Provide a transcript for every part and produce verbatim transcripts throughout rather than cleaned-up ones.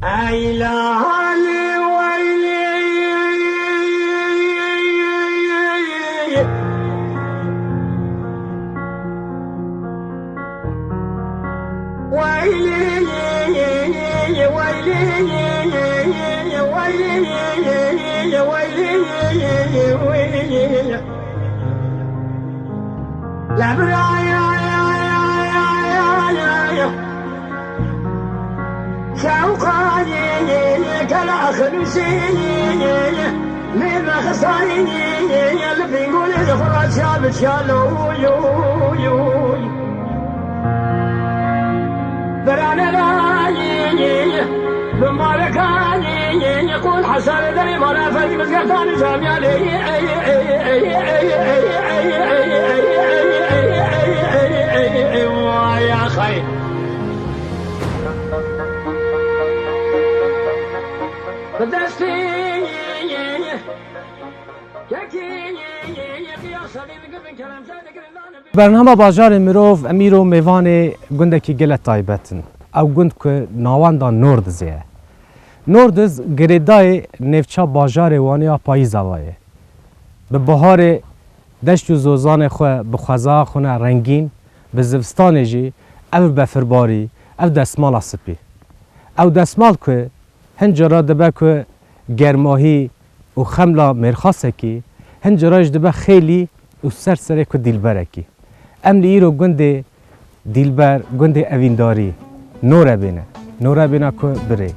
Eylali weylî, weylî, weylî, weylî, weylî. Bernama Bajarê Mirov, em îro mêvanê gundekî gelek taybet in. Ew gund ku navenda Nordizê ye. Nordiz girêdayê nêvça bajarê Wanê ya Payîzava ye. Bi biharê deşt û zozanê xwe, bi xwezaya xwe ne rengîn, bi zivistanê jî ev befirbarî, ev desmala spî. Ew desmal ku hin cara dibe ku germahî û xemla mêrxasekî, hin cara jî dibe xêlî û ser serê ku dîlberekî. Em li îro gundê dîlber, gundê evîndarî, Norebê ne. Norebê ne ku birê.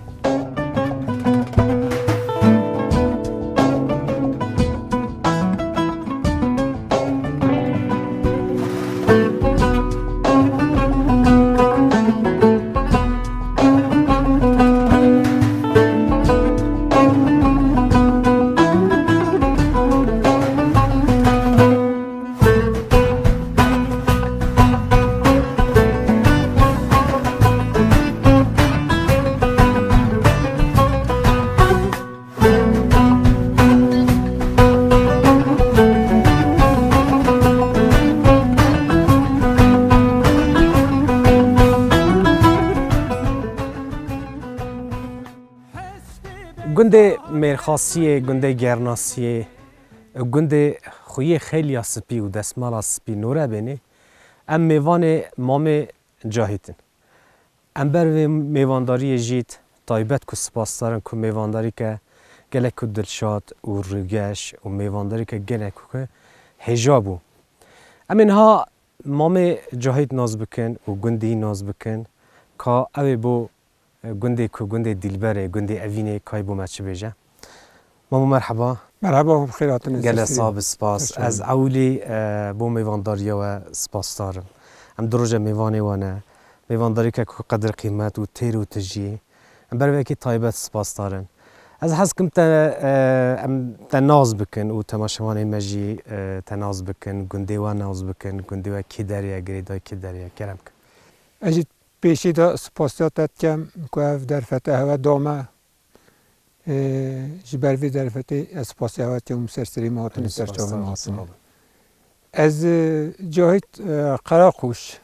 Gundê Mêrxasiyê, gundê Gernasiyê, gundê xuyê xêliya spî û desmala spî Norebênê, em mêvanê Mamê Cahît in. Em ber vê mêvandariyê jî taybet ku spasdar in ku mêvandarîke gelek ku dilşad û rûgeş û mêvandarîke gelek ku hêja bû. Em ê niha Mamê Cahît nas bikin û gundî nas bikin ka ew ê bo gundê ku gundê dîlberê, gundê evînê kay bo me çi bêje. Mamo merheba. Merheba, bi xêr hatin. Gelek sax bi spas. Teşekkür. Ez ewilî, e, bo mêvandariya we spasdar im. Em du roje mêvanê we ne. Mêvandarîke ku qedir qîmet û têr û tijî. Em ber vê yekê taybet spasdar in. Ez hez kim te, e, em te nas bikin û temaşevanê me jî, e, te nas bikin, gundê we nas bikin, gundê we kî derê ye, girêdayî kî derê ye, kerem ke. Ez jî pêşî de spasiya te dikem ku ev derfete hewe da me. E, ji ber vê derfetê ez spasiya we dikim, ser serê me hatine, ser çavê me hatine. Sağ olun. Ez, e, Cahît, e, Qereqûş,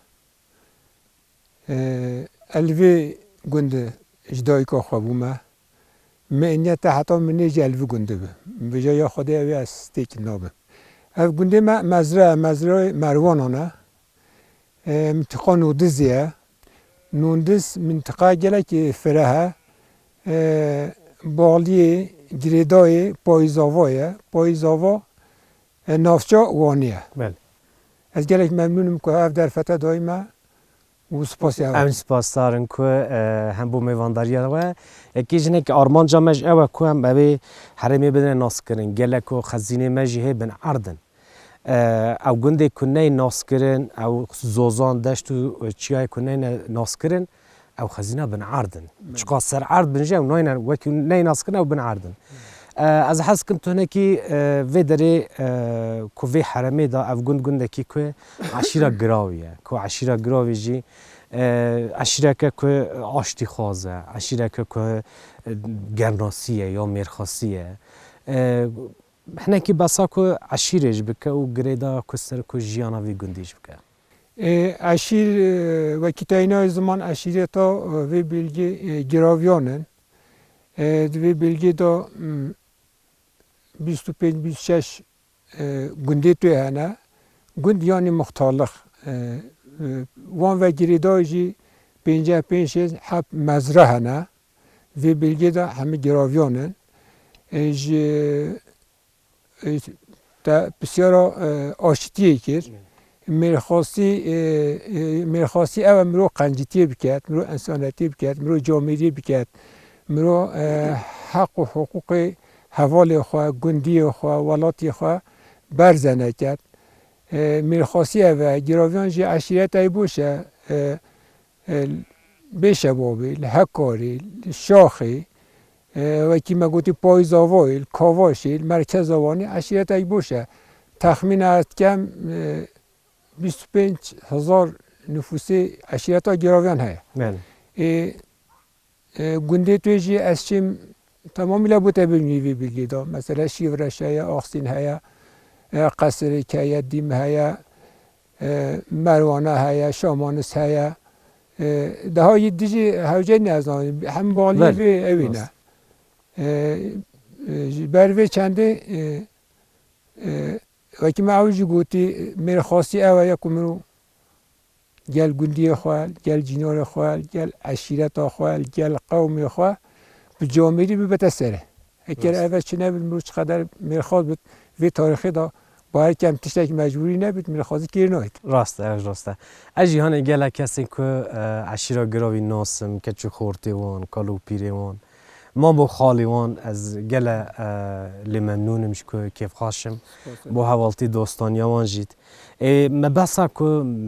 e, ez li vê gundê ji dayika xwe bûme. Min eniyete heta min nêjî ez li vî gundê bim. Vêca ya Xwedê ew ê ez têkil nabim. Ev gundê me mezra, mezrayê Merwanan e. E, mintiqa Nûdizê ye. Nûdiz mintiqa gelekî fireh e. E, baliyê girêdayê Payîzava ye. Payîzava, e, navça Wanê ye. Belê. Ez gelek memnûn im ku ev derfete dayî me û spasî ew. Em spasdar in ku, e, hem bo mêvandariya we. Yekî jinek armanca me ji ew e ku em evê herêmê bidine naskirin. Gelek ku xezînê me jî hê bin erd in. E, ew gundê ku neyê naskirin, ew zozan, deşt û çiyayê ku neyne naskirin, ew xezîna bin erd in. Belê. Çiqas ser erd bin jî ew nayne, wekî neyê naskirin ew bin erd in. E, ez hez kim tu hinekî, e, vê derê, e, ku vê heremê de ev gund gundekî ku eşîra girawî ye. Ku eşîra girawî jî, e, eşîreke ku aştîxwaz e, eşîreke ku, e, gernasî ye ya mêrxasî ye. E, Hinekî besa ku eşîrê jî bike û girêdaya ku ser ku jiyana vî gundî jî bike. E, eşîr, e, wekî teyna ziman eşîreta, e, vê bilgê, e, giraviyan in. E, di vê belgê de, m, bîst û pênc bîst û şeş, e, gundê tu hene. Gund yanî muxtarlix. E, e, wan ve girêdayî jî pêncî pênc hêz heb mezra hene. Vê belgê de hemî giraviyan in. E, ji, e, te pisyara, e, aşitiyê kir. Mêrxasî, e, e, mêrxasî ew e, mirov qencitiyê biket, mirov ensanetiyê biket, mirov camêriyê biket, mirov, e, heq û hiqûqê hevalê xwe, gundiyê xwe, welatê xwe berze neket. E, mêrxasî ev e, giraviyan jî eşîretayî boş e, e, e, bê şebabî, li Hekarî, li Şaxî, e, wekî me gotî Payîz Avayî, li Kavaşî, li merkeza Wanî eşîretayî boş e. Texmîna ez dikem, e, bîst û pênc hezar nifûsê eşîreta giraviyan heye. Belê. E, E, gundê tu jî ez çêm temamî le bo te bimî vî bilgî da. Mesela Şîvreş heye, Axsîn heye, e, Qesirêk heye, Dîm heye, e, Merwana heye, Şamanis heye. E, daha yî dijî hewceyî ne ez zanî. Hem balî Belê, vê ewî ne. rast. E, e, ji ber vê çendê, e, e, wekî me ew jî gotî, mêrxasî ew e ya ku mirov gel gundiyê xwe, gel cînarê xwe, gel eşîreta xwe, gel qewmê xwe bi camêrî bibete serê. Eger Rast. ev çi nebit, mirov çiqeder mêrxas bit, vê tarîxê de bawer kem tiştek mecbûrî nebit, mêrxasî kêr nayet. Rast e, ev rast e. Ez jî hanê gelek kesên ku, e, eşîra giravî nasim, keç û xortê wan, kal û pîrê wan, Mamo xalî wan, ez gele, e, lê memnûn im ji ku kêfxweş im. Spas. Bo hevaltî dostaniya wan jî. Ê, me behsa ku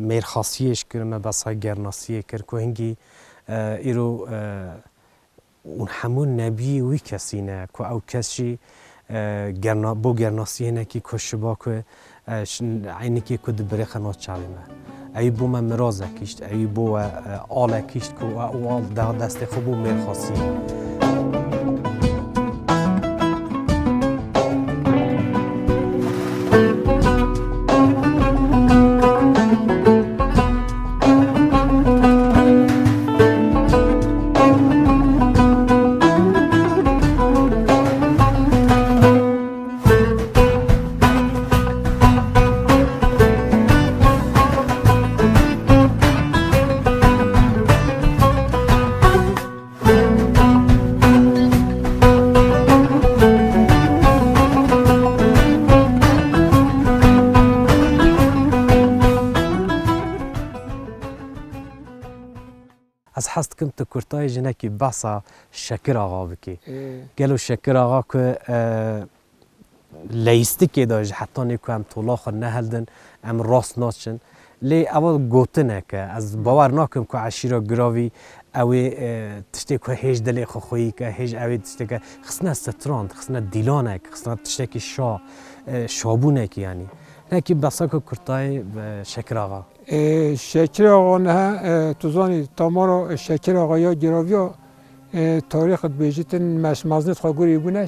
mêrxasiyê ji kir, me behsa gernasiyê kir ku hingî, e, îro, e, hûn hemû nebiyê wî kesî ne ku ew kes jî, e, gerna-, bo gernasiyê hinekî ku şiba ku E, şin-, eynîkê ku dibirêxe nav çavê me. Ewî bo me mirazek kişt, ewî bo we, e, alek kişt ku e, û al da destê xwe bo mêrxasiyê. Ez hez dikim tu kurtayê jinekî behsa Şekir Axa bikî. Ê. Gelo Şekir Axa ku, e, leyîstikê de ji hetanê ku em tola xwe neheldin, em rast naçin. Lê ewa gotinek e. Ez bawer nakim ku eşîra Giravî ew ê, e, tiştê ku hêj dilê xwe xweyî ke, hêj ew ê tiştê ke xistine strand, xistine dîlanek, xistine tiştekî şa, e, şabûnekî yanî. Hinekî behsa ku kurtayê, e, Şekir Axa. E, Şekir Axa niha, e, tu zanî, tamara Şekir Axa ya Giraviya, e, tarîx dibêjitin meşmeznêt xwe gurî bûne,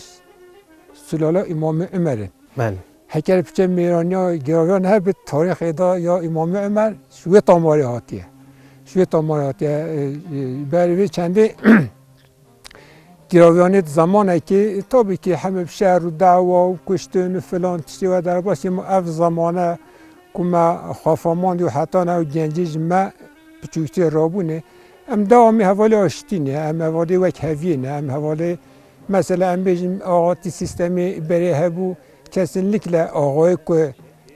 sulala Îmamê Umer in. Belê. Heker piçe mêraniya Giraviya niha bi tarîxê da ya Îmamê Umer ji wê tamarê hatiye. Ji wê tamarê hatiye, e, e, berî vê çendê Giraviyanê di zemanekê, tabii ki hemî bi şer û dawa û kuştin û filan tiştê we derbas, ma ev zamane ku me xwefamandî û heta ne ew gencî ji me piçûktirê rabûnê, em dewamî hevalê aştî ne, em hevalê wekheviyê ne, em hevalê, mesela em bêjin axatî sîstemê berê hebû, kesinlikle axayê ku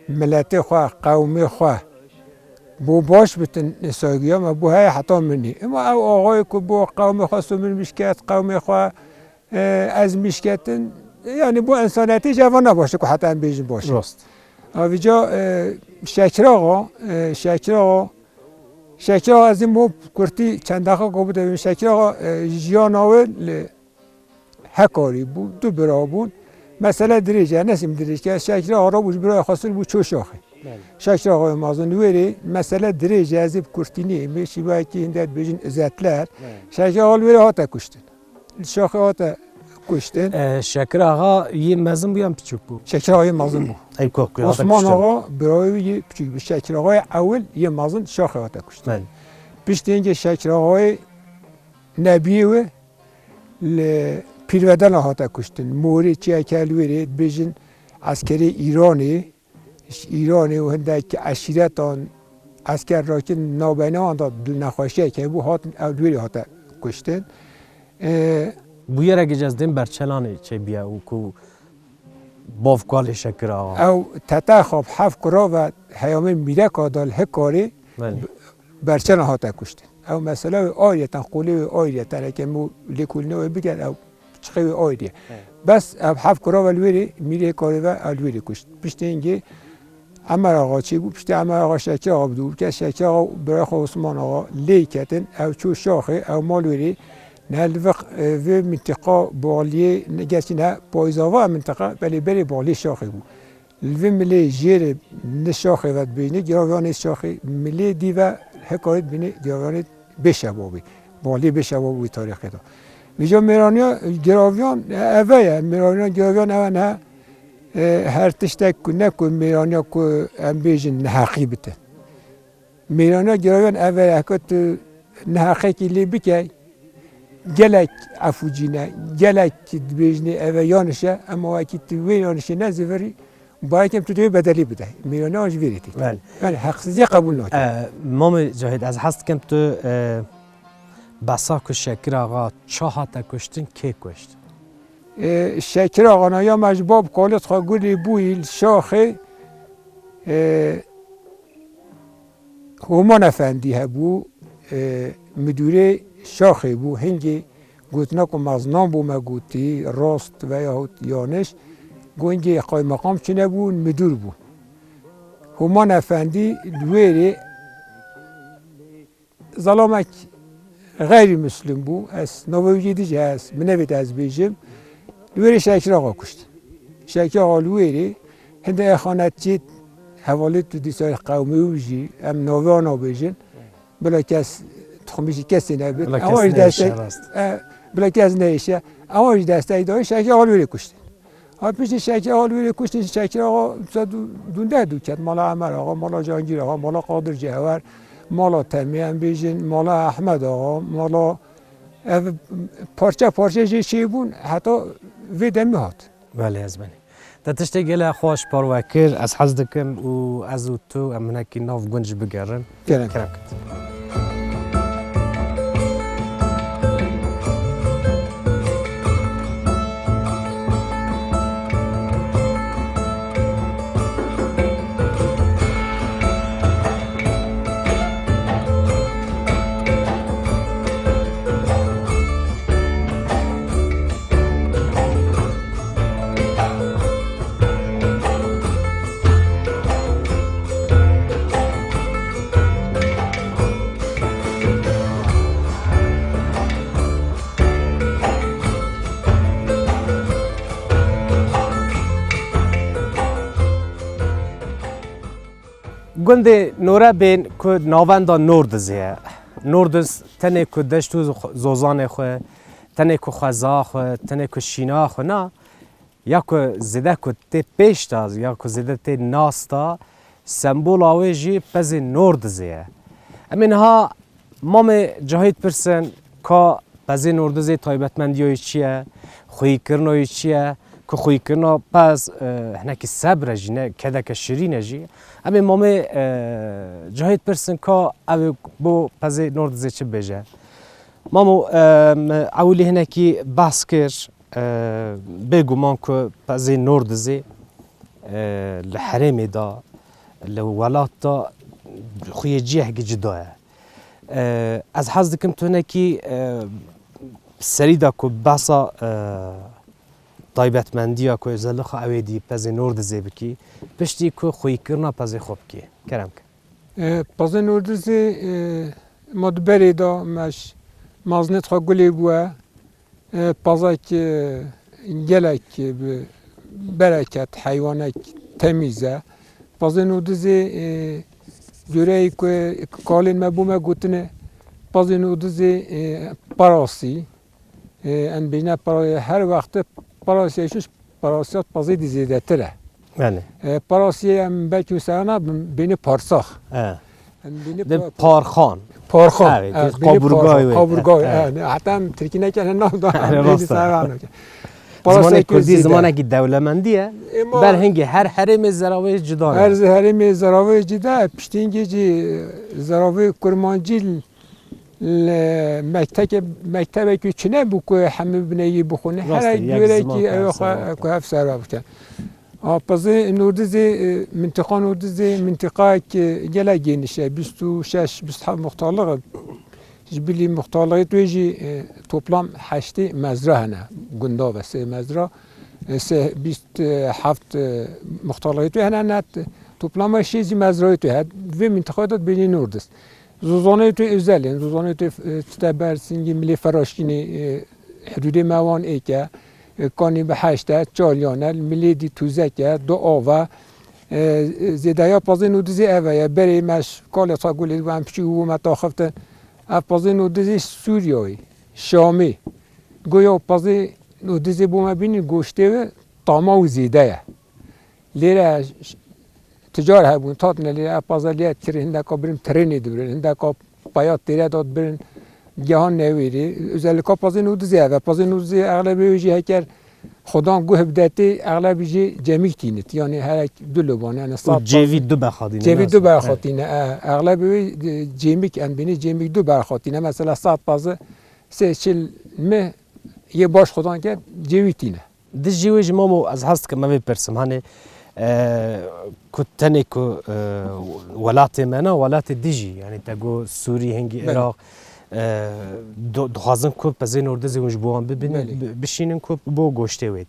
miletê xwe, qewmê xwe, Bo baş bitin saygıya me, bo heye heta minî. Ema ew axayê ku bo qewmê xwe somirmiş ket, qewmê xwe, e, ezmiş ketin, yani bo insaniyetê jî eva ne baş e ku heta em bêjin baş e. Rast. Avica, e, Şekir Axa, e, Şekir Axa, Şekir Axa ez ê bo kurtî çend deqe ku bide bim. Şekir Axa, e, jiyana wê li Hekarî bû, du bira bûn. Mesele dirêj e, nesim dirêj ke. Şekir Axa rabû ji birayê xwe sir bû çû Şaxê. Belê. Şekir Axayê mezin li wêrê mesele dirêj e, ez ê bi kurtî neyê. Şîvayekî hinde dibêjin özetler. Belê. Şekir Axa li wêrê hate kuştin. Li Şaxê hate kuştin. E, Şekir Axa yê mezin bû yan piçûk bû? Şekir Axa yê mezin bû. Ey, ku, ku hate Osman kuştin. Axa birayê wî yê piçûk bû. Şekir Axayê ewil yê mezin Şaxê hate kuştin. Belê. Piştî hingê Şekir Axayê nebiyê wê, Li Pîrvedena hate kuştin. Morê çiyeke li wêrê dibêjin eskerê Îranê, ji Îranê û hindek eşîretan esker rakin navbeyna wan da nexweşiyek hebû, hatin ew li wêrê hate kuştin. E, Bûyerek ji ez dêm Berçelanê çêbûye û ku bav kalê Şekir Axa. Ew tete xwe bi heft kura ve heyamên mîreka da li Hikarê Belê. Berçelan hate kuştin. Ew mesele wê ayriyeten, qolê wê ayriyeten, eke em û lêkolîna wê bikin, ew çiqê wê ayrî ye. Evet. Bes ev heft kura ve li wêrê, mîrê Hikarê ve ew li wêrê kuşt. Piştê hingê Emer Axa çêbû, piştê Emer Axa Şekir Axa bi dû bike, Şekir Axa û birayê xwe Osman Axa lê ketin, ew çû Şaxê, ew mal wêrê, ne li vê, e, vê mintiqa baliyê, ne gerçî ne payzava mintiqa, belê berê baliyê Şaxê bû. Li vê milê jêrê ni Şaxê ve dibêjinê, giraviyanê Şaxê, milê dî ve Hikarê dibêjinê giraviyanê Bêşebabî. Baliyê Bêşebabî wî tarîxê de. Vêca mêraniya giraviyan eve ye. Mêraniya giraviyan eve ne, e, her tiştek ku ne ku mêraniya ku em bêjin neheqî bite. Mêraniya giraviyan eve ye, heke tu neheqekî lê bikey, gelek efûcî ne, gelek dibêjinê eve yanlış e, ema wekî tu wê yanlişê nezêvirî, bayekem tu dê wê bedelî bide. Mêraniya ji vê rê tê. Belê. Yani heqsiziyê qebûl nake. E, Mamê Cahîd, ez hez dikim tu, e, behsa ku Şekir Axa ça hate kuştin, kê kuşt? E, Şekir Axa na ya me ji bab kalê xwe gurî bûyî li Şaxê, e, Homan Efendî hebû, e, midûrê Şaxê bû. Hingê gotina ku meznan bû me gotî, rast veyahut yaniş, ku hingê qaymeqam çinebûn, midûr bûn. Homan Efendî li wêrê zelamek xeyrî muslim bû. Ez navê wî jî dije, ez, min nevêt ez bêjim. Li wêrê Şekir Axa kuşt. Şekir Axa li wêrê hinde exanetçî hevalê tu dîsa qewmê wî jî, em navê wan nabêjin. Bila kes, tuxumî jî kesê nebit. Bila kes Ewan jî destek, neêşe, rast. E, bila kes neêşe. Ewan jî destek dayî, Şekir Axa li wêrê kuşt. Ha piştî Şekir Axa li wêrê kuştin, Şekir Axa dû-, dûnde dû ket. Mala Emer Axa, mala Cangîr Axa, mala Qadir Cevher, mala Temî em bêjin, mala Ehmed Axa, mala ev parçe parçe jê çêbûn, heta vê demî hat. Belê, ez benî. Te tiştê gelek xweş parve kir, ez hez dikim û ez û tu em hinekî nav gund jî bigerin. Kerem. Kerem ket. Gundê Norebên ku navenda Nordizê ye. Nordiz tenê ku deşt û zozanê xwe, tenê ku xweza xwe, tenê ku şîna xwe na, ya ku zêde ku tê pêş de, ya ku zêde tê nas de, sembola wê jî pezê Nordizê ye. Em ê niha Mamê Cahîd pirsin ka pezê Nordizê taybetmendiya wî çi ye, xweyîkirina wî çi ye, ku xweyîkirina pez, e, hinekî sebr e jî, ne kedeke şirîn e jî. Em ê Mamê, e, Cahîd pirsin ka ew ê bo pezê Nordizê çi bêje. Mamo, e, me ewilî hinekî behs kir, e, bêguman ku pezê Nordizê, e, li herêmê de, li welat de xweyê cihekî cuda ye. E, ez hez dikim tu hinekî, e, serî de ku behsa, e, taybetmendiya ku özellixa ew ê dî pezê Nordizê bikî, piştî ku xweyîkirina pezê xwe bikî. Kerem ke. E, pezê Nordizê, e, ma di berê de me ji mazinê xwe gulê bûye. E, pezek, e, gelek, e, bi bereket, heywanek temîz e. Pezê Nordizê, e, cureyê ku kalên me bo me gotine, pezê Nordizê, e, parasî, e, em bêjine parasî, her wexte parasî şiş parasîya pezê dî zêdetir e. Belê. E, parasî em belkî serana bêne parsax. E. Em bînî De pa-, Parxan. Parxan. Evet, Evet, bînî kaburgayê Parxan, wê. Kaburgayê, Evet, evet. evet. Heta em tirkî nekene nav da, Erê, em bînî rast e. ser anake. Zimanê Palaseke kurdî zêde. zimanekî dewlemendî ye. Ê ma Ber hingê her herêmê zeravê cida ye. Her herêmê zeravê cida ye. Piştî hingê jî zeravê kurmancî li mekteke-, mektebekî çinebû ku hemî bineyî bixwîne. Rast Her e, yek görekî ziman ew xwe, hevser ku hevser bikin. A, Pezê Nûrdizê, e, mintiqa Nûrdizê mintiqayek, e, gelek geniş e. Bîst û şeş, bîst û heft muxtarlix e. Ji bilî muxtarlixê wê jî, e, toplam heştê mezra hene. Gunda ve sê mezra, e, sê, bîst û heft, e, muxtarlixê wê hene net. Toplama şêst jî mezrayê wê hene. Vê mintiqayê de dibêjin Nûrdiz. Zozanê wê özel in. Zozanê wê, e, çite ber singî milê Feraşkînê, e, Hidûdê me wan êk e, kanî bi heşt e, çar yan e, milê dî tûzek e, du av e. E, zêdeya Pezê Nûdizê ev e, berê me ji kalê xwe gulê em piçûk bû me taxiftin. Ev Pezê Nûdizê Sûriyayê, Şamê. Goya Pezê Nûdizê bo me bînî goştê wê tama û zêde ye. Lêre ş-, ticar hebûn, tatine lêre ev paza lêre tirê hindeka birin, trênê dibirin, hindeka paya têre da dibirin, gehan newêrê. Özellikle pazê nûdizê ev e. Pazê nûdizê eğlebê wê jî heker xudan guh bidetê, eğlebî jî cemîk tînit. Yani herek du loban, yani Û sat cêvî pazê du berxatîne, cêvî nasıl? du berxatîne. Evet. E, eğlebê wê, e, cêmik em bînî, cêmik du berxatîne. Mesela sat pazê sê çil mi yê baş xudan ke cêvî tîne. Dijî wê jî mamo ez hez dikim me vê pirsim. Hani, e, ku tenê ku, e, welatê me ne, welatê dijî, yani te got Sûrî, hingî Belê. Iraq, e, do-, dixwazin ku pezê nordizê hûn ji bo wan bibin, Belê. bi-, bişînin ku bo goştê wê.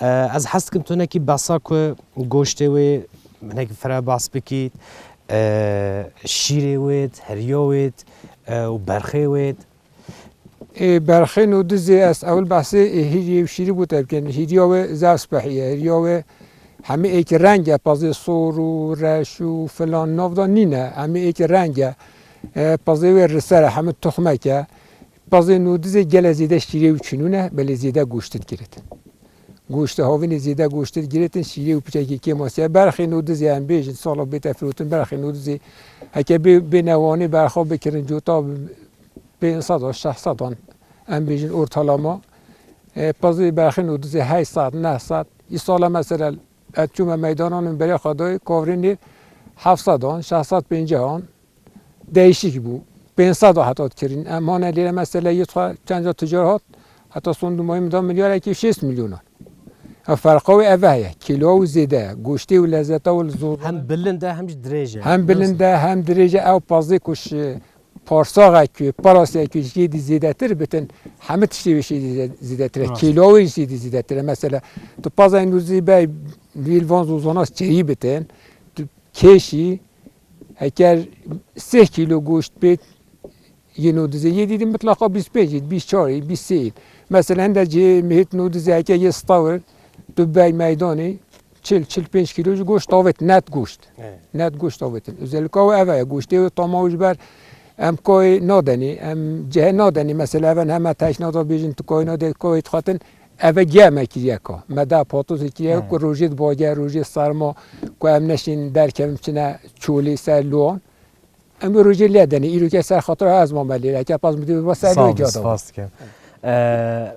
E, ez hez dikim tu hinekî behsa ku goştê wê, hinekî fire behs bikît, e, şîrê wê, heriya wê, e, û berxê wê. Ê, berxê nûdizê ez ewil behsê, ê, hîriyê û şîrî bû te bikin. Hîriya wê zaf spehî ye. Hîriya wê hemî êkî reng e. Pazê sor û reş û filan nav da nîne. Hemî êkî reng e. E, pazê wê riser e. Hemî tuxmek e. Pazê nûdizê gele zêde şîrê û çinûne, belê zêde goşt digirit. Goştê havînê zêde goşt digirit, şîrê û piçekî kêm asiye. Berxê nûdizê em bêjin, sala bête firotin, berxê nûdizê heke bê, bê newanê berxa bikirin cota, pênc sed an, şeş sed an, em bêjin ortalama. E, pazê berxê nûdizê heşt sed, neh sed. Îsala mesela ez çûme meydanan û berê xwe dayê, kavrê nêr heft sed an, şeş sed pêncî an, değişik bû. Pênc sed a heta dikirin. Em hane lêre mesela yê xwe çend ca ticar hat, heta son du mayî min da milyarekî şêst milyon an. Ha, ferqa wê eve heye. Kîloya wê zêde ye. Goştê û lezeta wê li zor. Hem bilind e, hem jî dirêj e. Hem bilind e, hem dirêj e. Ew pazê ku ji parsaxek wê, parasek wê ji yê dî zêdetir bitin, hemî tiştê wê ji yê dî zê-, zêdetir e. Rast. Kîloya wê ji yê dî zêdetir e. Mesela, tu pazayê nûdizê bey, li van zozana çêyî bitin, tu kêşî, heker sê kîlo goşt bê, yê nûdizê, yê dî dî mitlaqa bîst pênc ît, bîst çar ît, bîst sê ît. Mesela hinde cihê mihêt nûdizê heke yê stawir, tu bey meydanê, çil, çil pênc kîlo jî goşt avêt, net goşt. Evet. Net goşt avêtin. Özellikle ew eve ye, goştê wê tama wê ji ber em koyê nadenê, em cihê nadenê. Mesela even heme teşna da bêjin tu koyê nadê, koyê dixwatin, eve giya me kiriye ka. Me da patos kiriye Evet. ku rojê di bagê, rojê serma, ku em neşin derkevin çine çolê ser luan. Em wê rojê lê denê, îro ke ser xatira ez mame lê, eke paz midê ba ser Sağ lê ol, gada. Spas dikim. Ee,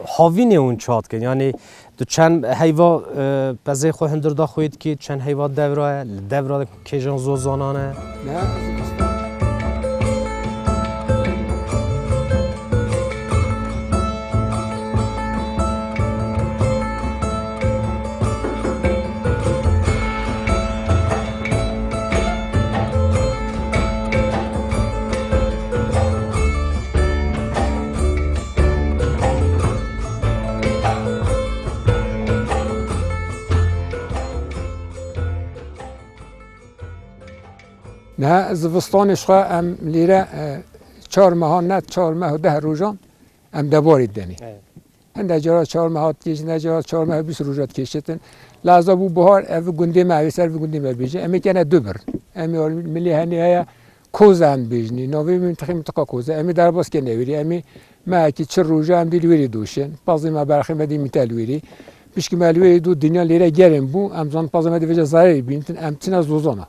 havînê hûn çat kin, yani tu çend heyva, e, pezê xwe hundir da xwê dikî, çend heyva devra ye, li devra kêjan zozanan e? Ne? Niha zivistanê ji xwe em lêre, e, çar mehan, ne çar meh û deh rojan em debarê didenê. Evet. Hinde cara çar meha dikêşin, hinde cara çar meh û bîst roja dikêşitin. Leza bû buhar, ev gundê me, ev ser vî gundê me bêje. Em ê kene du bir. Em ê milê henê heye, Koza em bêjinî. Navê mintixê mintiqa Koza. Em ê derbas kene wêrî. Em ê mehekî çil roja em dê li wêrî doşin. Pazê me berxê me dê mîte li wêrî. Pişkî me li wêrî do dinya lêre germ bû. Em zan pazê me dê vêca zererê bînitin. Em çine zozana.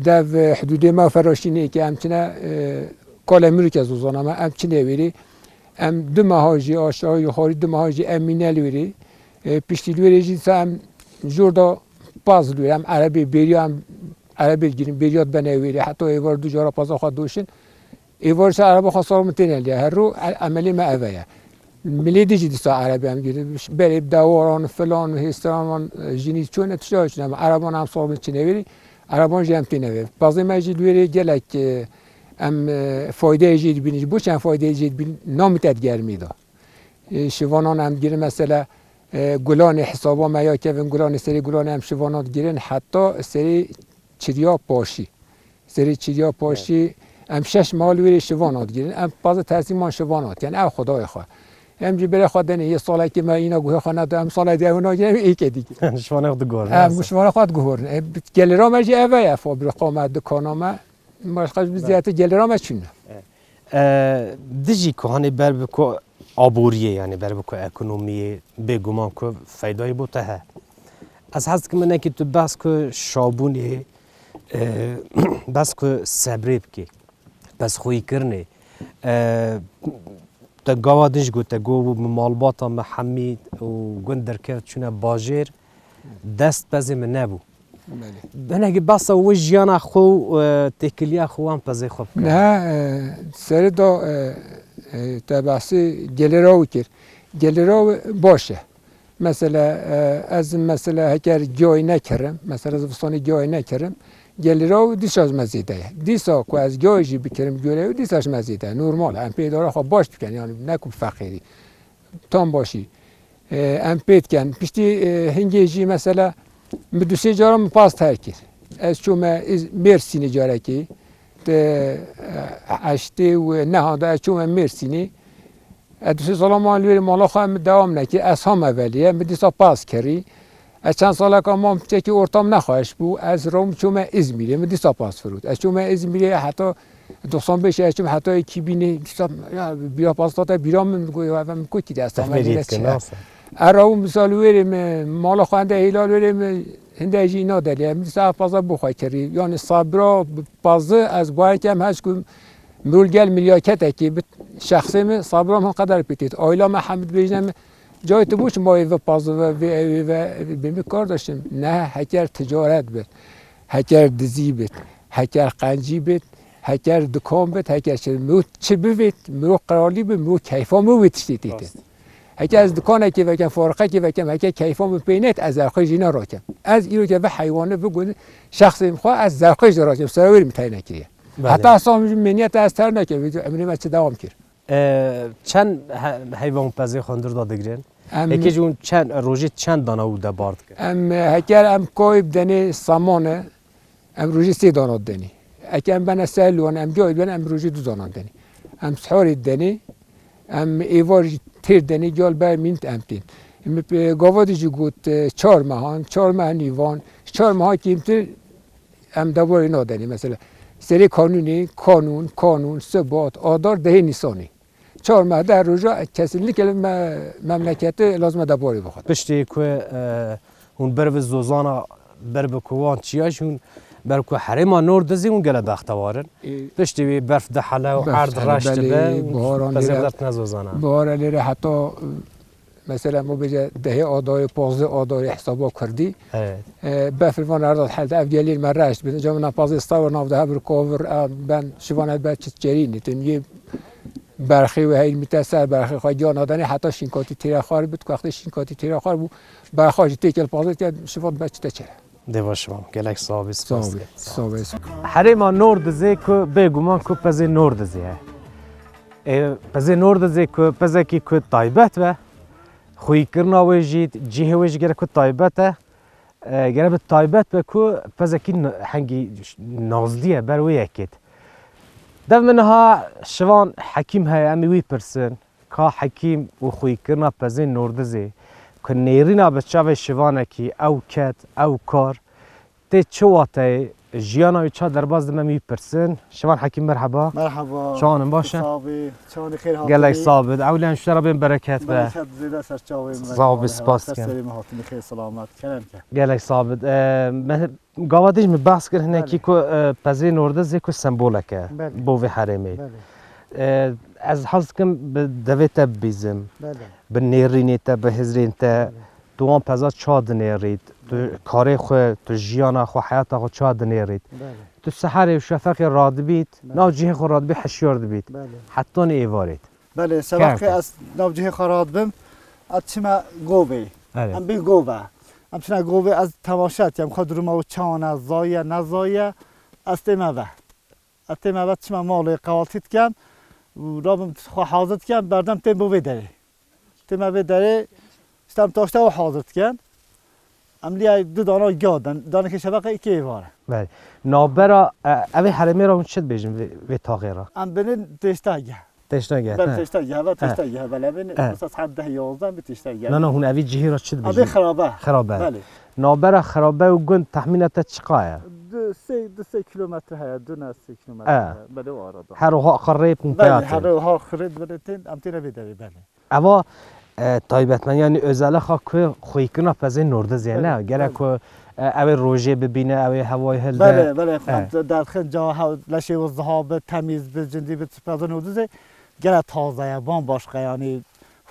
dev, e, hudûdê me feraşînê ke em çine, e, kale mirûke zozana me, em çinê wêrê. Em du meha jî aşağı yukarı du meha jî em mîne li wêrê. E, piştî li wêrê jî sa em jor da paz li wêrê. Em erebê bêriya em erebê digirin, bêriya dibene wêrê. Heta êvar du cara paza xwe doşin. Êvar jî ereba xwe sar min têne lê. Her ro e-, emelê me eve ye. Milê dijî dîsa erebê em girin. Berê dewaran, filan, hêsteran, e, jinî çûne tişta çûne. Em ereban em sar min çinê wêrê. Ereban jî em têne vê. Pazê me jî li wêrê gelek, e, em, e, faydeyê jê dibînin. Ji bo çi em faydeyê jê dibînin? Namî te digermî da. E, şivanan em digirin mesela, e, gulanê hesaba me ya kevin gulanê serê gulanê em şivanan digirin heta serê çiriya paşî. Serê çiriya paşî em şeş meha li wêrê şivanan digirin. Em pazê tersîman şivanan dikin. Ew xwedayê xwe. Em jî berê xwe denê yê salekê me îna guhê xwe neda. Em salê dê ew nagirin, em êkê digirin. Şivanê xwe digurin. Em şivanê xwe digurin. E, gelira me jî eve ye. Fabrika me, dikana me. Başqa ji ziyade gelira me çûne. E, dijî ku hanê ber bi ku aboriyê, yani ber bi ku ekonomiyê, bêguman ku feydayî bo te he. Ez hez dikim hinekî tu behs ku şabûnê, e, behs ku sebrê bikî, behs xwîkirinê. E, te gava din jî got, te got, "Min malbata me hemî û gund derket çûne bajêr, dest pezê min nebû." Belê. Hinekî behsa wê jiyana xwe û, e, têkiliya xwe wan pezê xwe bike. Niha, e, serê da, e, e, te behsê gelêra wî kir. Gelêra wî baş e. Mesela, e, ez mesela heker giyayî nekirim, mesela zivistanê giyayî nekirim, gelêra wî dîsa ji me zêde ye. Dîsa ku ez giyayî jî bikirim, gelêra wî dîsa ji me zêde ye. Normal e. Em pê îdara xwe baş bikin, yani ne ku bi feqîrî. Tam başî. E, em pê dikin. Piştî, e, hingê jî mesela min du sê cara min pas terk kir. Ez çûme Mêrsînê carekê. Di, e, heştê û nehan de ez çûme Mêrsînê. Ez du sê sala man li wêrê mala xwe min dewam nekir. Ez hame velê ye. Min dîsa pas kirî. Ez çend saleka mam piçekî ortam nexweş bû. Ez rom çûme Îzmîrê. Min dîsa pas firot. Ez çûme Îzmîrê heta doxsan beş ez çûm heta iki bin dîsa ya bîra pas date bîra min got ya min kotî de ez hame Tefmêriyê dikin, çi. Nasıl? Era û misal wêrê min mala xwe hende hêla wêrê min hinde jî îna delê. Min dîsa paza bo xwe kirî. Yani sabra pazi ez bayer kem hez ku mirol gel milyaketekî bi şexsê min sabra min qeder pitît. Ayla me hemd bêjne min Cayê tu bû çi mayê ve pazı ve, vê ewê ve, benim kardeşim, ne heker ticaret bit, heker dizî bit, heker qencî bit, heker dikan bit, heker çi, miro çi bivêt, miro qiralî bit, miro keyfa min wê tiştê têtin. Rast. Heker ez dikanekê vekem, fabriqekê vekem, heker keyfa min pê nêt, ez zerxê jî ne rakem. Ez îro ke ve heywanê bigund, şexsê min xwe, ez zerxê jî rakem, sera wêrî min tey nekiriye. Belê. Heta hesabim jî meniyet ez ter nekem, emrê me çi dewam kir. E, çend he-, heyvan pezê xwe hundir da digirin? Em Eke jî hûn çend, rojê çend dana û de bar dikin? Em, e, heker em koyê bidenê samane, em rojê sê dana didenê. Eke em bene sehil wan, em gayê bidenê, em rojê du dana didenê. Em sihorê didenê, em êvar jî têr denê, gel ber mînt em tên. Em, e, gava dî jî got, e, çar mehan, çar meh nîvan, çar meha kêmtir em deborê nadenê. Mesela serê kanûnê, kanûn, kanûn, sibat, adar, dehê nîsanê. Çar meh deh roja kesinlikle me-, memleketê lazim e deborê bixwe. Piştî ku, e, hûn ber bi zozana, ber bi ku wan çiya jî hûn ber ku herêma Nordizê hûn gele bextewar in. Ê, Piştî wê berf dihele û erd reş dibe, pezê lêre, bidertine zozana. Bihara lêre heta, e, Mesela, ma bêje dehê adayê, pazdeh adayê hesaba kurdî. Evet. E, befir van erda helde ev gelîr me reşt bin. Ca min pazdeh stawir nav de hebir kovir, e, ben şivan ev ber çit çerînî. Tim yê berxê ve heyl mite ser berxê xwe giyan adanê heta şinkatî têre xwar bit. Wextê şinkatî têre xwar bû, berxa jî têkel pazdeh ke şivan ber çite çere. Deva şivan. Gelek sağ bî, spas. Sağ bî, sağ bî. Herêma Nordizê ku bêguman ku pezê Nordizê ye. Ê, pezê Nordizê ku pezekî ku taybet be, xwîkirina wê jî, cihê wê jî gerek ku taybet e. E, gerek bi taybet be ku pezekî n-, hengî ş-, nazlî ye, ber wê yekêt. Dev min niha şivan hekîm heye, em ê wî pirsin. Ka hekîm û xwîkirina pezên Nordizê ku nêrîna bi çavê şivanekî ew ket, ew kar, tê çi wateyê, Jiyana wî ça derbas dime, em wî pirsin. Şivan Hekîm, merheba. Merheba. Çawan in, baş e? Sax bî. Çawanî xêr hatinî. Gelek sax bit. Ewlen ji te re bên, bereket be. Bereket zêde ser çavên me. Sax bî, spas dikim. Ser serê me hatinî, xêr selamet. Kerem ke. Gelek sax bit. E, me, gava dî jî me behs kir hinekî Belê. ku, e, pezê nordizê ku sembolek e Belê. bo vê herêmê. Belê. E, ez hez dikim bi devê te bibîzim. Belê. Bi nêrînê te, bi hizrên te. Belê. Tu wan peza ça dinêrît? Tu Belê. karê xwe, tu jiyana xwe, heyata xwe ça dinêrît? Belê. Tu seherê û şefeqê radibît, Belê. nav cihê xwe radibî, hişyar dibît. Belê. Hetanî êvarêt. Belê, Kerem şefeqê ke. ez nav cihê xwe radibim, ez çime govê. Belê. Em bê gove. Em çine govê, ez temaşe dikim, xwe duruma wî çawan e, zayiye, nezayiye, ez tême ve. Ez tême ve, çime malê, qevaltî dikim û rabim xwe hazir dikim, berdem têm bo vê derê. Tême vê derê, işte em taşte û hazir dikin. Em liyay du dana giya din, danekê şefeqê, îkê êvar e. Belê. Navbera, e, evê herêmê re hûn çi dibêjin vê, vê taxê re? Em bênin têştegeh. Têştegeh, Belê, he. têştegeh, ve He. têştegeh, belê, em bênin He. mesela saet deh yazdeh em bê têştegeh. Na, na, hûn evî cihê re çi Em bê dibêjin? Xirabe. Xirabe. Belê. Navbera Xirabe û gund tehmîna te çiqa ye? Du, sê, du sê kilometre heye, du ne sê kilometre He. heye. Belê, o arada. Her wiha xwe rê bûn Belê, peyatin. her wiha xwe rê, belê, tên, em têne vê derê, belê. Eva, e, taybetmend, yanî özelixa ku xwîkirina pezê nordizê ye, Belê, ne? Gerek belê. ku, e, ew ê rojê bibîne, ew ê hewayê hilde. Belê, belê. E. Em derxin ca hew leşê wî ziha bi, temîz bi, cindî bi, pezê nordizê gelek taze ye, bambaşqa, yanî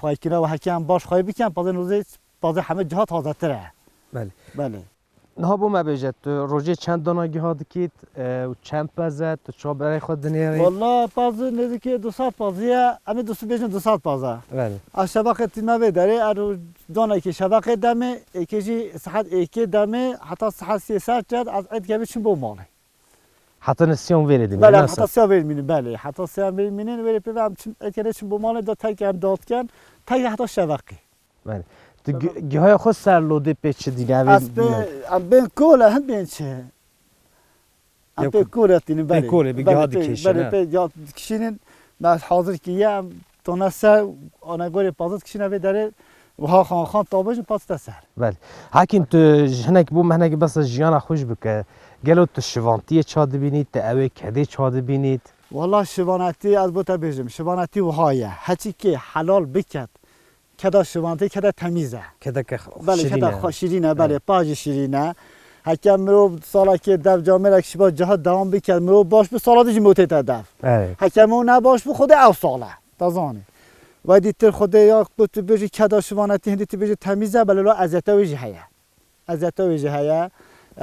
xwîkirina wî heke em baş xwî bikin, pezê nordizê, pezê hemî ciha tazetir e. Belê. Belê. Niha bo me bêje, tu rojê çend dana giha dikît, e, û çend pez e, tu ça berê xwe dinêrî? Walla pez nêzîkî du sed pezî ye, em ê du sed bêjin du sed pez e. Belê. Ez şefeqê tîme vê derê, er danekî şefeqê demê, êkê jî saet êkê demê, heta saet sê ser çet, ez êdî kevî çim bo malê. Heta ne siyan vêrê dimînin, Belê, nasıl? heta siya vêr mînin, belê. Heta siya vêr mînin, vêrê pê ve em çim, êdî kevî çim bo malê, da tek em dot ken, tek heta şefeqê. Belê. Tu Tamam. gi-, gihaya xwe ser lodê pê çi dîne? Evê Ez pê, em bên kole, hem bên çi? Em Yok, pê kole tînin, pê belê. kole, bir Belê, giha pê, dikişin, belê, ha. pê giha dikişînin. Me hazir kiriye, em tone ser, ana gorê pazit kişîne vê derê, wiha xan xan tabêjin pazite ser. Belê. Hekim, tu ji hinek bo me hinekî behsa jiyana xwe jî bike. Gelo tu şivantiyê ça dibînît, tu ewê kedê ça dibînît? Wala şivanetî ez bo te bêjim, şivanetî wiha ye. Heçî kê helal biket, Keda şivanetî keda temîz e. Kedeke x-, Belê, şirîn keda e. xwe şirîn e, belê, Evet. pa jî şirîn e. Heke mirov salekê dev camêrek şiba ciha dewam biket, mirov baş bi sala dî jî motê te dev. Evet. Heke mirov ne baş bi xwedê ew sal e. Te zanî. Wedî tir xwedê ya ku tu bêjî keda şivanetî hindî tu bêjî temîz e, belê lo ezeta wê jî heye. Ezeta wê jî heye.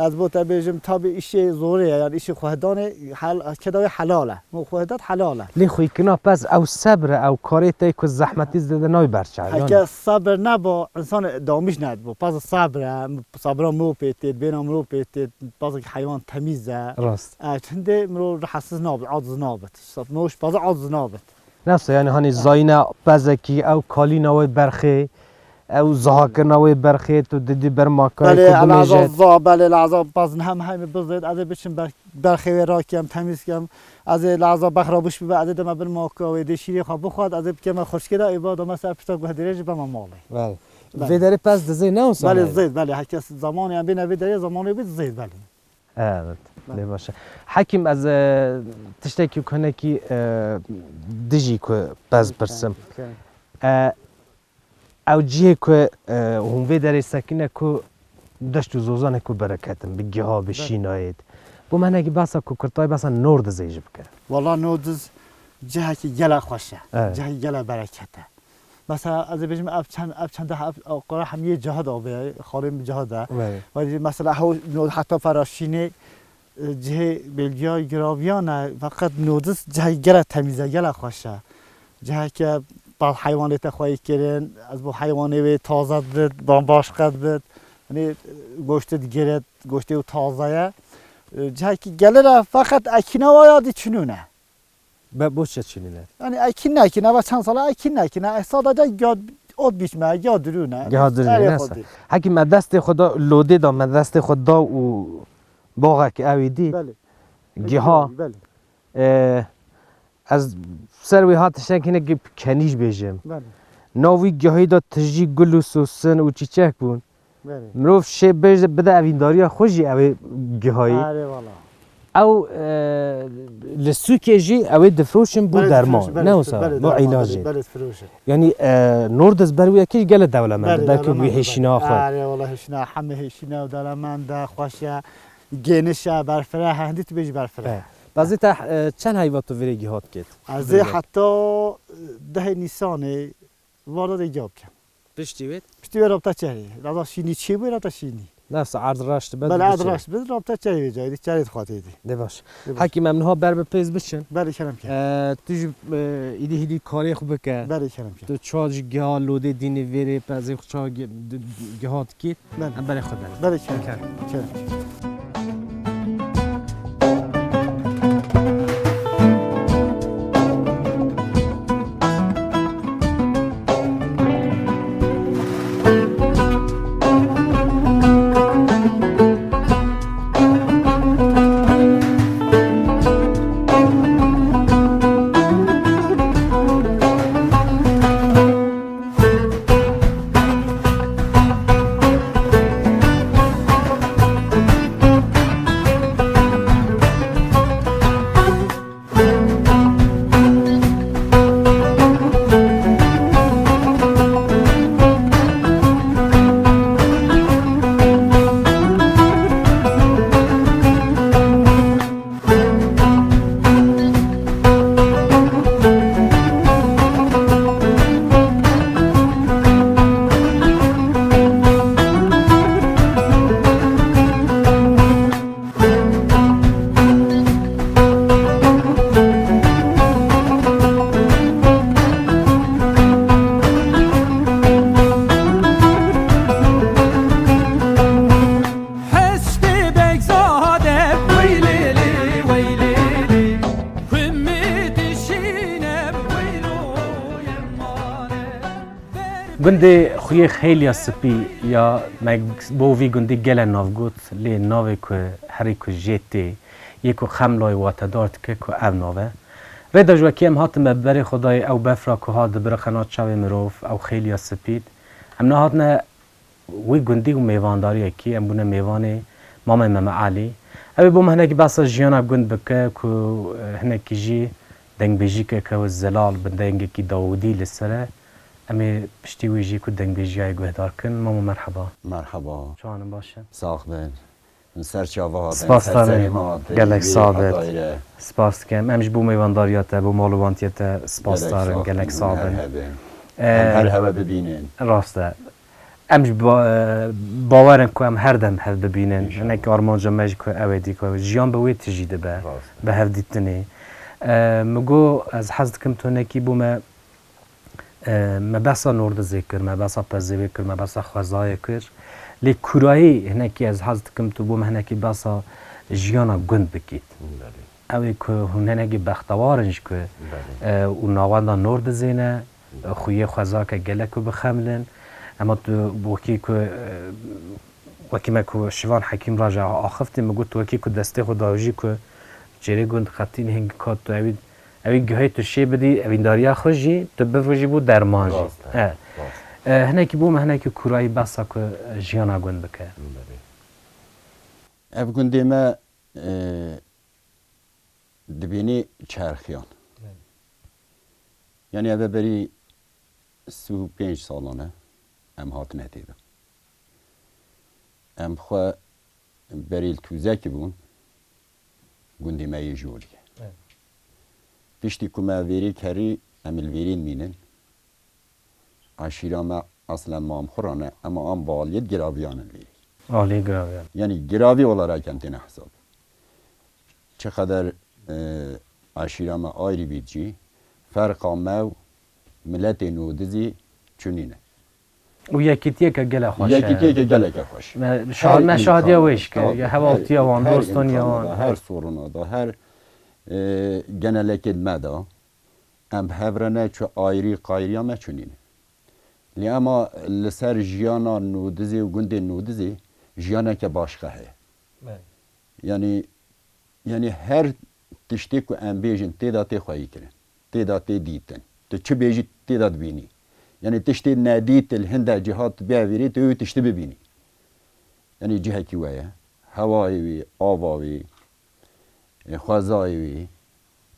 Ez bo te bêjim, tabî îşê zorê ye, yani îşê xwedanê hel-, keda wê helal e. Min xwedat helal e. Lê xwîkirina pez ew sebr e, ew karê te ku zehmetî zêde nayê berçav, yani. Heke sebr neba, însan damîş nedibo. Pez sebr e, sabra mirov pê tê, bêhna mirov pê tê, pezek heywan temîz e. Rast. E, hindê mirov rahatsiz nabit, aciz nabit. Sat mirov ji pez aciz nabit. Nefse, yani hani zayîna pezekî, ew kalîna wê berxê, ew zahakirina wê berxê, tu didî ber makayê Belê, ku eleza bimêje. za, belê, eleza pez niha me hemî bizêt, ez ê biçim ber-, berxê wê rakem, temîz kem, ez ê eleza bexra biş bibe, ez ê deme bin maka wê, dê şîrê xwe bixwat, ez ê bikeme xurşkê de, ê ba dame ser pişta guhdirê jî beme malê. Belê. Belê. Vê derê pez dizê ne wisa Belê, ne? zêd, belê, heke zamanê em bêne vê derê, zamanê bî zêd, belê. Evet, Belê. lê baş e. Hekim, ez, e, tiştekî ku hinekî, e, dijî ku pez pirsim. Okey. E, ew cihê ku, e, hûn vê derê sekine ku deşt û zozanê ku bereketin, bi giha, bi Belê. şînayêt. Bo me hinekî behsa ku kurtayî behsa Nordizê jî bike. Wala Nordiz cihekî gelek xweş e. Evet. Cihekî gelek bereket e. Mesela, ez ê bêjim, ev çend, ev çend, ev, ev qora hemiyê cihad avê, xalê min cihad e. Belê. Welî mesela, hew no-, heta feraşînê, e, cihê belgiya giraviyan e, feqet Nodiz cihê gelek temîz e, gelek xweş e. Ciheke bal heywanê te xweyî kirin, ez bo heywanê wê taze dibit, bambaşqe dibit. Hani, e, goştê digirit, goştê û taze ye. E, cihekî gelir e, feqet ekîna waya dî çinûn e. Be, bo çi çinîne? Yani ekin nekin, ava çend sala ekin nekin. E, sadece ya ot biçme, ya dürüne. Ya dürüne, Erê neyse. Xwedê. Hekî me destê xwe da, lodê da me destê xwe da û boxek ewî dî. Belê. Giha. Belê. E, ez ser wî hat tiştek hinek kenîj bêjim. Belê. Nav wî gihayî da tijî gul û sosin û çîçek bûn. Belê. Mirov şê bêje bide evîndariya xwe jî ew ê gihayî. Erê wala. Ew, e, li sûkê jî ew ê difroşin bo Belê derman, difroşin, belê ne difroşin, wisa, belê bo derman, îlacê. Belê, belê difroşin. Yanî, e, Nordiz ber wê yekê jî gelek dewlemend e, Belê, belkî wî dewlemend e, hêşîna belê. xwe. Erê, wela hêşîna, hemî hêşîna û dewlemend e, xweş e, gêniş e, berfireh e, hindî tu bêjî berfireh. E. Bazê te, e, çend heyva tu vêrê gihat kêt? Ez ê heta, e, dehê Nîsanê, Varda de giya bikim. Piştî wê? Piştî wê rabta çerê. Rabta şînî çê bû, rabta şînî. Nefs erd raşt be Belê erd diçe. raşt be, rabta çerê vê cayê, çerê dixwatê dî. Dê baş. Dê baş. Hekîm, em niha ber bi pêz biçin. Belê kerem ke. Ee, tu jî, e, îdî hîdî karê xwe bike. Belê kerem ke. Tu çawa jî giha lodê dînê vêrê pezê xwe çawa gi-, di-, giha dikît. Belê. Em berê xwe derin. Belê kerem ke. Kerem. Kerem ke. Hestê Begzade, wey lê lê, wey lê lê. Himmet şîne, wey lo yemane. Gundê xuyê xêliya spî ya, me bo vî gundî gele nav got, lê navê ku herî ku jê tê, yê ku Xemlayê watedar dike ku ev nav e. Rê de ji wekî em hatime berê Xwedayê, ew befra ku hat dibiriqe nav çavê mirov, ew xêliya spî. Em nehatine wî gundî û mêvandariyekî, em bûne mêvanê Mamê Meme Elî. Ew ê bo me hinekî behsa jiyana gund bike ku, e, hinekî jî dengbêjîkeke wê zelal bi dengekî dawûdî li ser e. Em ê piştî wî jî ku dengbêjiya yê guhdar kin. Mamo, merheba. Merheba. Çawan in, baş in? Sax bin. Min ser çava hatin, Spas ser serê me hatin. Gelek sax bit. Spas dikim. Em ji bo mêvandariya te, bo malûvantiya te spasdar in. Gelek sax bin. Gelek sax bin. Her hebin. Em her hewe bibînin. Rast e. Em ji ba-, bawer in ku em her dem hev bibînin. Înşallah. Hinek armanca me jî ku ew ê dî ku jiyan bi wê tijî dibe. Rast e. Bi hevdîtinê. E, min got, ez hez dikim tu hinekî bo me E, me behsa Nordizê kir, me behsa Pezêwê kir, me behsa xwezayê kir. Lê kûrayî hinekî ez hez dikim tu bo me hinekî behsa jiyana gund bikît. Belê. Ew ê ku hûn hinekî bextewar in ji ku, Belê. e, û navenda Nordizê ne, Belê. xuyê xwezake gelek ku bixemilin. Ema tu wekî ku, e, wekî me ku Şivan Hekîm raje axiftî, min got tu wekî ku destê xwe dawîjî ku çêrê gund xetîn hingika tu ewî Ewî guhê tu şê bidî, evîndariya xwe jî, tu bivrijî bû derman jî. Rast e, He. rast. E, hinekî bû me hinekî kûrayî behsa ku jiyana gund bike. Belê. Ev gundê me, e, dibînî çerxiyan. Belê. Yanî ev e berî sî û pênc salan e em hatine tê de. Em xwe berî li Tûzekî bûn, gundê me yê Jorî. Evet. Piştî ku me vêrî kerî, em li vêrî mînin. Eşîra me eslen Mamxuran e, ema em bi aliyê Giraviyan in vêrî. Aliyê Giraviyan. Yanî Giravî olarak em têne hesab. Çiqeder, e, eşîra me ayrî bît jî, ferqa me û miletê Nodizî çunîne. Û yekîtiyeke gelek xweş e. Yekîtiyeke geleke xweş. Me şa-, Her me şadiya îmkana, wê jî kir. tabii, Ya hevaltiya her, wan, her dostoniya îmkana wan. da, her soruna da, her, e, genelekê me de em bi hev re ne çi ayrî qayriya me çunîne. Lê ema li ser jiyana Nodizê û gundê Nodizê jiyaneke başqa heye. Belê. Yanî, yanî her tiştê ku em bêjin tê de tê xweyî kirin. Tê de tê dîtin. Tu çi bêjî tê de dibînî. Yanî tiştê nedît li hinde cihat bê vîrê tu wî tiştî bibînî. Yanî cihekî we ye. Hewayê wî, ava wî, e, xwezayê wî,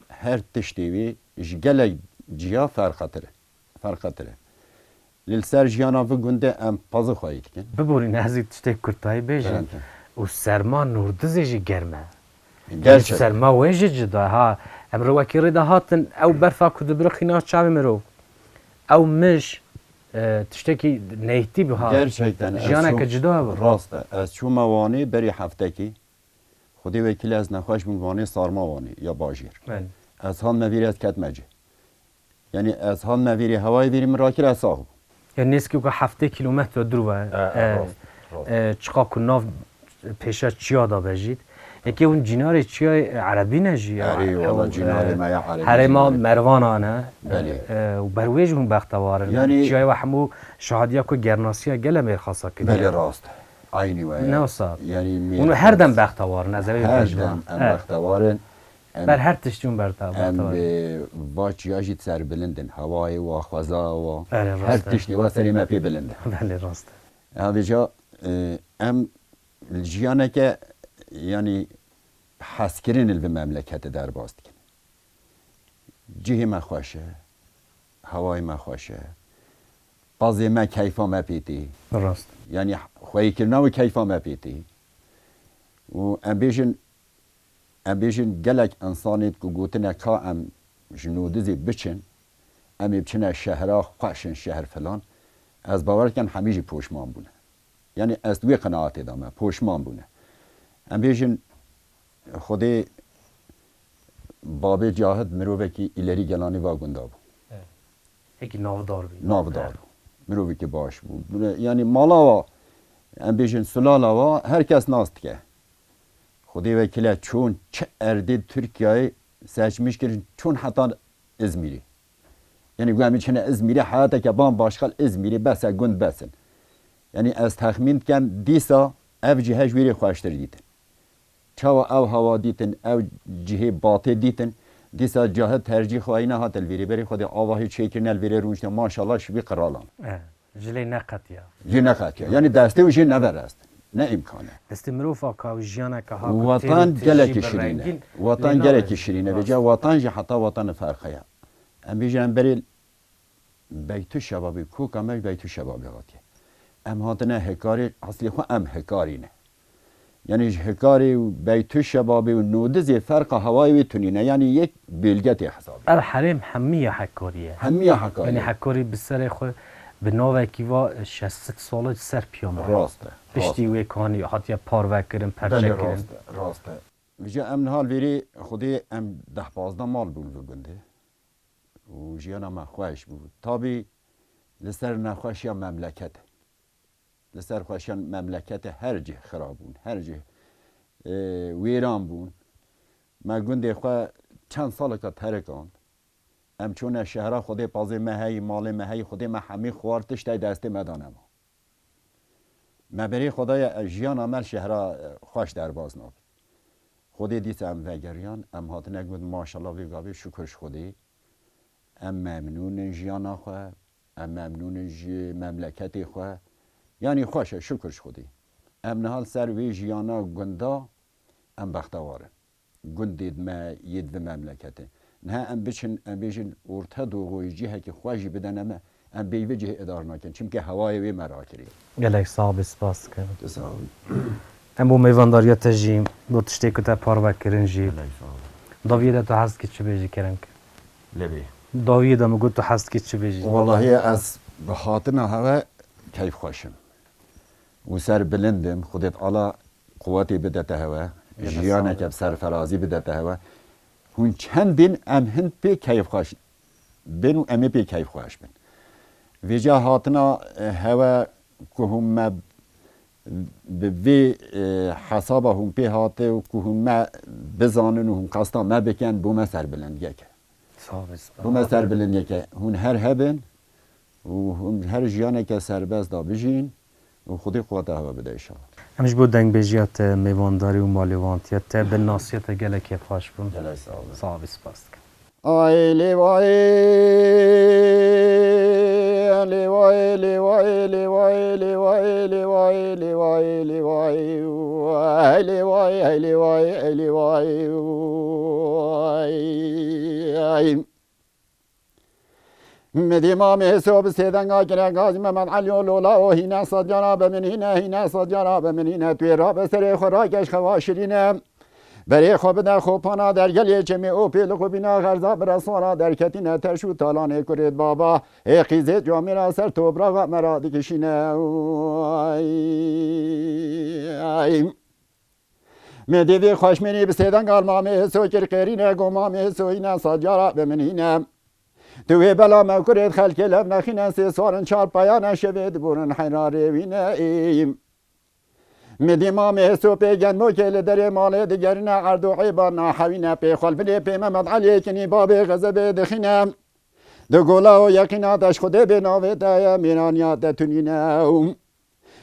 her tiştê wî ji gelek ciya ferqetir e. Ferqetir e. Lê li ser jiyana vî gundê em pazixwayî dikin. Biborîne, ez ê tiştê kurtayî bêjim. Belê. Û serma Nûrdizê jî germ e. Gerçekten. Serma wê jî cida. Ha, em rewekî rê de hatin, ew berfa ku dibirixîna çavê mirov. Ew mij, e, tiştekî neytî bi ha. Gerçekten, ez Jiyaneke çûm, cida bi. Rast e. Ez çûme Wanê berî heftekî. Xwedê wekîl ez nexweş bûm Wanê, sarma Wanê ya bajêr. Belê. Ez hatime vîrê, ez ketime cê. Yanî ez hatime vîrê, hewayê vîrê min rakir, ez sax bûm. Ya nêzîkî ku heftê kîlometre dûr ve, E, e, e, rast, rast. E, çiqa ku nav pêşa çiya de be jî. Yekê hûn cînarê çiyayê erebî ne jî ya. Erê, wala ew, cînarê e, me ya erebî, herêma cînarê. Mervana ne. Belê. E, û ber wê jî hûn bextewar in. Yanî çiyayê we hemû şahadiya ku gernasiya gele mêrxasa kiriye. Belê, rast. Aynî we ya. Ne wisa. Yanî hûn mêrxas. Her dem bextewar in, ez ê wê bêjim. Her dem em E. Bextewar in. Em, ber her tiştî hûn berta-, em bextewar in. Bi va çiya jî serbilind in. Hewayê wa, xweza wa. Erê, rast e. Her tiştê wa serê me pê bilind e. Belê, rast e. Ya vêca, e, em jiyaneke, yanî hezkirin li vî memleketê derbas dikin. Cihê me xweş e, hewayê me xweş e, pazê me keyfa me pê tê. Rast. Yanî xweyîkirina wî keyfa me pê tê. Û em bêjin, em bêjin gelek însanê ku gotine ka em ji Nûdizê biçin, em ê biçine şehra xweş in, şehr filan. Ez bawer dikim hemî jî poşman bûne. Yanî ez wê qenaatê de me, poşman bûne. Em bêjin Xwedê babê Cahit mirovekî îlerî gelanî va gunda bû. Evet. Hekî navdar bû. Navdar bû. Evet. Mirovekî baş bû. Yanî mala wa, em bêjin sulala wa, her kes nas dike. Xwedê wekîle çûn çi erdê Tirkiyeyê seçmiş kirin, çûn heta Îzmîrê. Yanî ku em çine Îzmîrê, heyateke ban başqa li Îzmîrê bes e, gund bes in. Yanî ez texmîn dikem dîsa ev cihê ji wî rê xweştir dîtin. Çawa ew hewa dîtin, ew cihê batê dîtin, dîsa Cahit tercîh xwe yî nehat li vîrê berê xwedê avahî çêkirine li vîrê rûnişte, maşallah ji vî qiralan. Eh, ji lê neqetiya. Jî neqetiya. Yanî destê wî jê neverest. Ne îmkan e. Destê mirov a ka wî jiyaneke ha ku têr û tij jî bi rengîn. Watan gelekî şirîn e. Watan gelekî şirîn e. Vêca watan jî heta watan ferqe ye. Em bêjin em berê Beytû Şebabê, koka me ji Beytû Şebabê hatiye. Em hatine Hekarê, eslê xwe em Hekarî ne. Yanî ji Hekarê û Beytû Şebabê û Nûdizê ferqa hewayê wê tunî ne. Yanî yek bêlge tê hesabê. Ev herêm hemî ya Hekarî ye. Hemî ya Hekarî. Yanî Hekarî bi serê xwe bi navekî va şeş sed sal e ser piya me. Rast e, rast e. Piştî wê kanî hatiye parvekirin, perçekirin. Belê, rast e, rast e. Vêca em niha li vêrê Xwedê em deh pazdeh mal bûn li gundê. Û jiyana me xweş bû. Tabî li ser nexweşiya memleketê. Li ser xweşiya memleketê her cih xirab bûn, her cih, e, wêran bûn. Me gundê xwe çend saleka terikand. Em çûne şehra Xwedê pazê me heyî, malê me heyî, Xwedê me hemî xwar tiştê destê me da nema. Me berê Xwedaya, e, jiyana me li şehra, e, xweş derbas nabî. Xwedê dîsa em vegeriyan, em hatine got, maşallah vê gavê şukir ji Xwedê. Em memnûn in jiyana xwe, em memnûn in ji memleketê xwe. Yanî xweş e, şukir ji Xwedê. Em niha li ser vê jiyana gunda em bextewar in. Gundê me yê di vê memleketê. Niha em biçin, em bêjin Orta Doğu'yê cihekî xweş jî bidene me, em bêyî vê cihê îdare nakin. Çimkî hewayê wê me rakiriye. Gelek sax bî, spas dikim. Tu sax bî. Em bo mêvandariya te jî, bo tiştê ku te parve kirin jî. Gelek sax bî. Dawiyê de tu hez dikî çi bêjî kerem ke? Lê bê. Dawiyê de min got tu hez dikî çi bêjî? Wallahî ez bi hatina hewe keyfxweş im. Û serbilind im, Xwedê Teala quwetê bidete hewe, gelek sax bî, jiyaneke bi serferazî bidete hewe. Hûn çendin em hin pê keyfxweş bin û em ê pê keyfxweş bin. Vêca hatina, e, hewe ku hûn me bi vê, e, hesaba hûn pê hate û ku hûn me bizanin û hûn qesta me bikin, bo me serbilindiyek e. Sağ ol, spas. Bo me serbilindiyek e. Hûn her hebin û hûn her jiyaneke serbest da bijîn û Xwedê quweta hewe bide înşallah. Em ji bo dengbêjiya te, mêvandarî û malêvantiya te, bi nasiya te gelekî xweş bûn. Gelek sağ olun. Sağ ol, spas dikim. Ay lê vay, lê vay, lê vay, lê vay, lê vay, lê vay, lê vay, lê vay, ay lê vay, ay lê vay, ay lê vay. Ey, ey. Midî Mamê Hêso bi sêdenga kire gazî Mehmet Elî û Lola û hîne sadyara be min hîne, hîne sadyara be min hîne, tu ê rabe serê xwe rakeş xewa şirîne. Berê xwe bide xopana dergelê çemê û pêlix û bîna xerza bira sora derketîne terş û talanê kurêt baba. Ê qîzê camêra ser topraxa me ra dikişîne. Ay, ay. Me dêvê xweşmênî bi sêdengal Mamê Hêso kir qêrîne, go Mamê Hêso hîne sadyara be min hîne. Tu wê bela me kurêt xelkê lev nexîne, sê swarin çar payane şevê diborin heyra rêwîne. Ê, Midî Mamê Hêso pê genmokê li derê malê digerîne, erdo êba nahewîne, pê xwelbinê pê Mehmet Eliyê kinî babê xezebê dixîne. Di gola û yeqîna deş Xwedê bê navê te ye, mêraniya te tunîne.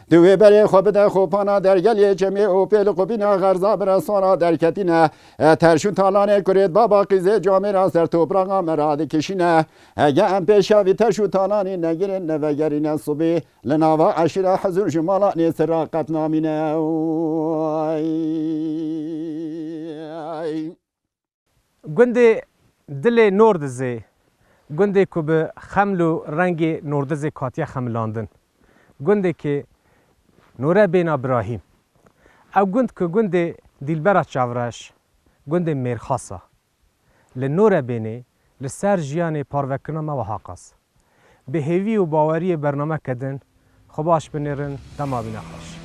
Tu wê berê xwe bide xopana dergelê çemê û pêlix û bîna xerza bira sora derketîne. E, terş û talanê kurêt baba qîzê camêra ser topraxa me radikişîne. Hege em pêşa vî terş û talanî negirin nevegerîne sibî. Li nava eşîra hezûr ji mala nêsira qet namîne. Ay, ay. Gundê dilê Nordizê, gundê ku bi xeml û rengê Nordizê hatiye xemilandin. Gundê ki Nûrebêna Birahîm. Ew gund ku gundê Dîlbera Çavreş, gundê Mêrxasa. Li Nûrebênê li ser jiyanê parvekirina me wiha qas. Bi hêvî û baweriyê bernameke din xwe baş binêrin, dema bîne xweş.